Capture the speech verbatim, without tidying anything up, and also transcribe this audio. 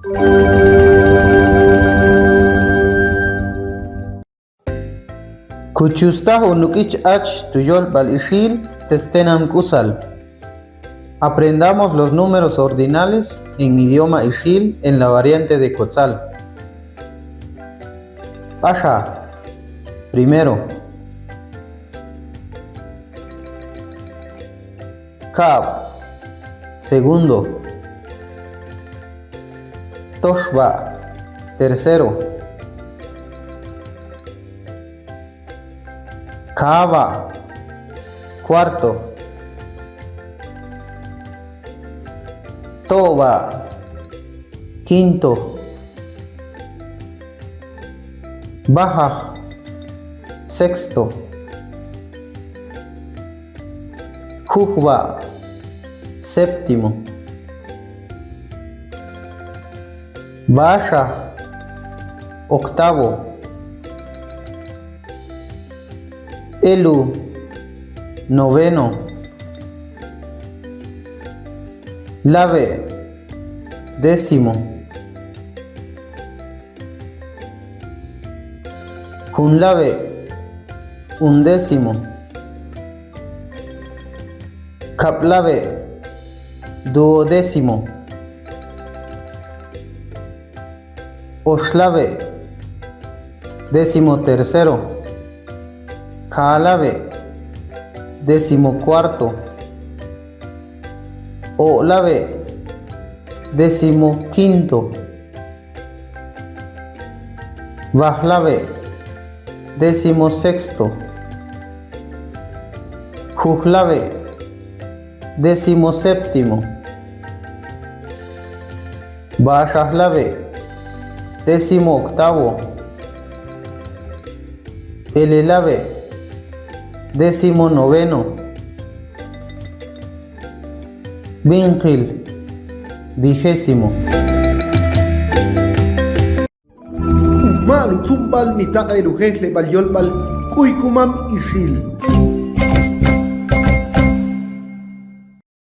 Kuchustaj o nuk'ich ach tu yolb'al ixil te stenan k'usal. Aprendamos los números ordinales en idioma ixil en la variante de Kotzal. B'axa. Primero. Kab'. Segundo. Toxb'a'. Tercero. Kaab'a'. Cuarto. Tob'a'. Quinto. B'ajaj. Sexto. Jujb'a'. Séptimo. B'axaj. Octavo. Elu. Noveno. Lawe'. Décimo. Junlawe'. Undécimo. Kab'lawe'. Duodécimo. Oxlawe'. Décimo tercero. Kaalawe'. Décimo cuarto. O'lawe'. Décimo quinto. Wajlawe'. Décimo sexto. Jujlawe'. Décimo séptimo. B'axajlawe'. Décimo octavo. Elelawe'. Décimo noveno. B'inqil. Vigésimo. Umaal utzumb'al mi taq'el ujejleb'al yolb'al K'uykumam Ixil.